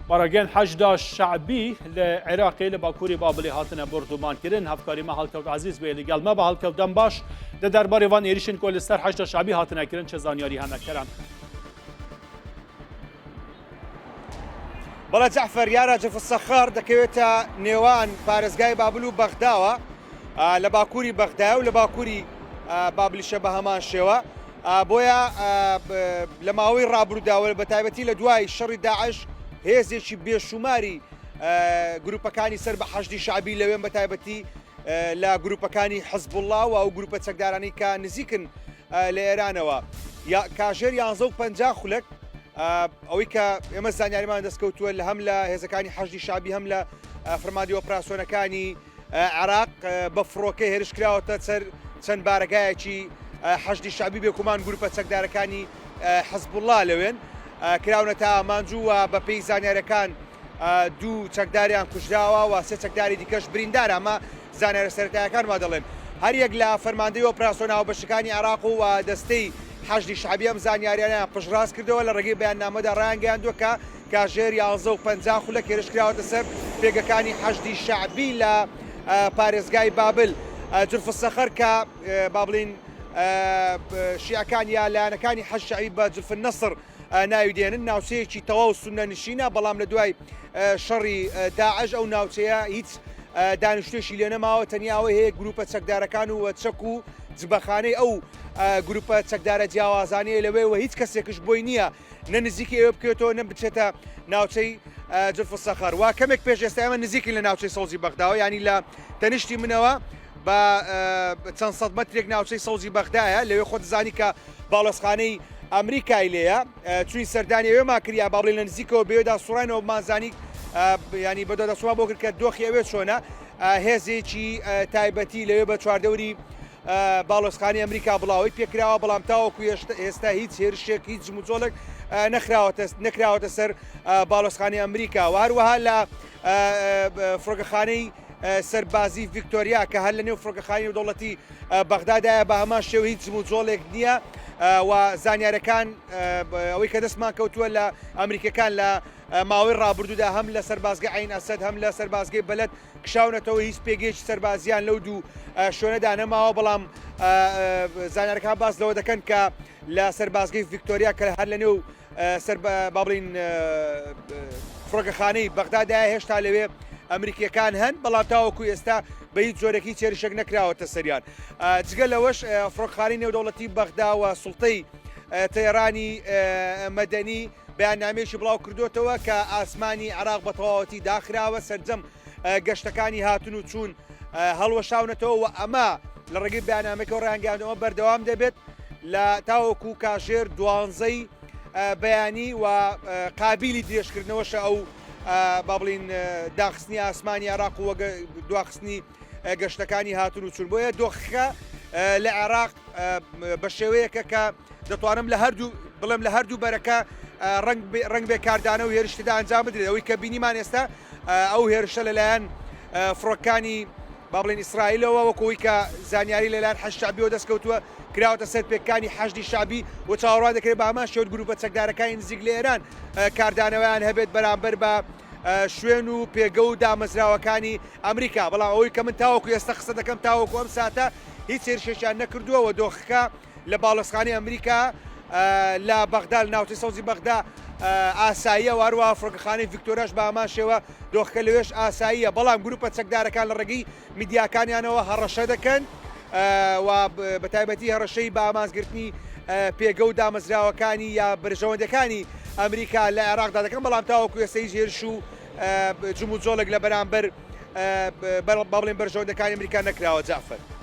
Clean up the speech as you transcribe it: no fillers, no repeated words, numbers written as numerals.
بارەگەن حەشدا شەعبی لە عێراقێ لە باکووری بابلێ هاتنە بۆردومانکردن هەڤکاری مە هەڵکەوت عەزیز وێ لەگەڵ مە بە هەڵکەوت دەم باش دە دەربارەی وان ئێریشن کۆ لەسەر حەشدا شەعبی هاتنە کردن چە زانیاری هەنە کەرەم. بەڵێ جەعفەر یارا جرف الصخر دەکەوێتە نێوان پارێزگای بابل و بەغداوە لە باکووری بەغدایە و لە باکووری بابلیشە بە هەمان شێوە بۆیە لە ماوەی ڕابروداوە بە تایبەتی لە دوای شەڕی داعش هێزێکی بێشوماری گروپەکانی سەر بە حەشدی شعبی لەوێن بە تایبەتی لە گروپەکانی حزبوڵڵا و ئەو گروپە چەکدارانی کە نزیکن لە ئێرانەوە کاژێر 11 و 50 خولەک ئەوەی کە ئێمە زانیاریمان دەستکەوتووە لە هەم لە هێزەکانی حەشدی شعبی هەم لە فەرماندی ئۆپراسیۆنەکانی عێراق بە فڕۆکە هێرش کراوەتە سەر چەند بارەگایەکی حەشدی شەعبی بێکومان گروپە چەکدارەکانی حەزبوڵڵا لەوێن کراونەتە ئامانج و بەپێی زانیارەکان دوو چەکداریان کوژراوە و سێ چەکداری دیکەش بریندار ئەمە زانیارە سەرەتایەکان وا دەڵێن هەریەک لە فەرماندەی ئۆپراسیۆنە هاوبەشەکانی عێراق و دەستەی حەشدی شەعبی ئەم زانیاریانەیان پشتڕاست کردەوە لە ڕێگەی بەیاننامەدا ڕایانگەیاندووە کە کاژێر 11 و 50 خولەک هێرش کراوەتە سەر پێگەکانی حەشدی شەعبی لە پارێزگای بابل جرف الصخر کە با بڵین شیعەکان یا لایەنەکانی حەشد شەعبی بە جرف النصر ناوی دێنن ناوچەیەکی تەواو سوننە نشینە بەڵام لە دوای شەڕی داعش ئەو ناوچەیە هیچ دانیشتێکی لێ نەماوە تەنیا ئەوەی هەیە گروپە چەکدارەکان و چەک و جبەخانەی ئەو گروپە چەکدارە جیاوازانەیە لەوێ و هیچ کەسێکش بۆی نییە نە نزیکی ئەوێ بکەوێتەوە نە بچێتە ناوچەی جرف الصخر و کەمێک پێش ئێستا ئێمە نزیکین لە ناوچەی سەوزی بەغداوە ینی لە تەنیشتی منەوە بە چەند سەد مەترێک ناوچەی سەوزی بەغدایە لەوێ خۆت زانی کە باڵۆزخانەی ئەمریکای لێیە چوین سەردانی ئەوێمان کرد یا با بڵێن لە نزیکەوە بەوێدا سوڕاینەوە بمانزانی ینی بەدواداچوومان بۆ کرد کە دۆخی ئەوێ چۆنە هێزێکی تایبەتی لەوێ بە چواردەوری باڵۆزخانی ئەمریکا بڵاوەی پێکراوە بەڵام تاوەکو ئێستا هیچ هێرشێک هیچ جموجۆڵێک نەخراوەتە نەکراوەتە سەر باڵۆزخانی ئەمریکا و هەروەها لە فڕۆکەخانەی سەربازی ڤیکتۆریا کە هەر لە نێو فڕۆکەخانی نێودەوڵەتی بەغدادایە بە هەمان شێوە هیچ جموجۆڵێک نییە و زانیارەکان ئەوەی کە دەستمان کەوتووە لە ئەمریکەکان لە ماوەی ڕابردوودا هەم لە سەربازگە عین ئەسەد هەم لە سەربازگەی بەلەد کشاونەتەوە هیچ پێگەیەکی سەربازیان لەو دوو شوێنەدا نەماوە بەڵام زانیارەکان باس لەوە دەکەن کە لە سەربازگەی ڤیکتۆریا کە هەر لە نێو سەر با بڵین فڕۆکەخانەی بەغدادایە هێشتا لەوێ ئەمریکیەکان هەن بەڵام تاوەکو ئێستا بە هیچ جۆرێکی چێرشێک نەکراوەتە سەریان جگە لەوەش فڕۆکخانی نێودەوڵەتی بەغدا و سوڵتەی تەیرانی مەدەنی بەیاننامەیەکی بڵاو کردوتەوە کە ئاسمانی عراق بە تەواوەتی داخراوە سەرجەم گەشتەکانی هاتن و چوون هەڵوەشاونەتەوە و ئەمە لە ڕێگەی بەیاننامەکەەوە ڕایانگەیاندەوە بەردەوام دەبێت لە تاوەکو کاژێر دوانزەی بەیانی و قابیلی درێژکردنەوەشە ئەو با بڵین داخستنی ئاسمانی عێراق و دواخستنی گەشتەکانی هاتن و چون بۆیە دۆخەکە لە عێراق بە شێوەیەکە کە دەتوانم لە هەردوو بڵێم لە هەردوو بەرەکە ڕنگ ڕنگ بێ کاردانە و هێرشتدا ئەنجام بدرێت ئەوەی کە بینیمان ئێستا ئەو هێرشە لەلایەن فڕۆکانی با بڵێن ئیسرائیلەوە وەکو ئەوەی کە زانیاری لەلایەن حەشد شەعبیەوە دەستکەوتووە کراوەتە سەر پێکانی حەشدی شەعبی و چاوەڕوان دەکرێت بە هەمان شێوە گروپە چەکدارەکانی نزیک لە ئێران کاردانەوەیان هەبێت بەرامبەر بە شوێن و پێگە و دامەزراوەکانی ئەمریکا بەڵام ئەوەی کە من تاوەکو ئێستا قسە دەکەم تاوەکو ئەم ساتە هیچ هێرشێکیان نەکردووە و دۆخەکە لە باڵۆزخانەی ئەمریکا لە بەغدا لە ناوچەی سەوزی بەغدا ئاساییە و هەروەها فڕۆکەخانەی ڤیکتۆریاش بە هەمان شێوە دۆخەکە لەوێش ئاساییە، بەڵام گروپە چەکدارەکان لە ڕێگەی میدیاکانیانەوە هەڕەشە دەکەن و بە تایبەتی هەڕەشەی بە ئامانجگرتنی پێگە و دامەزراوەکانی یا بەرژەوەندیەکانی ئەمریکا لە عێراقدا دەکەن، بەڵام تاوەکو ئێستا هیچ هێرش و جموجۆڵێک لە بەرامبەر با بڵێین بەرژەوەندەکانی ئەمریکا نەکراوە. جەعفەر.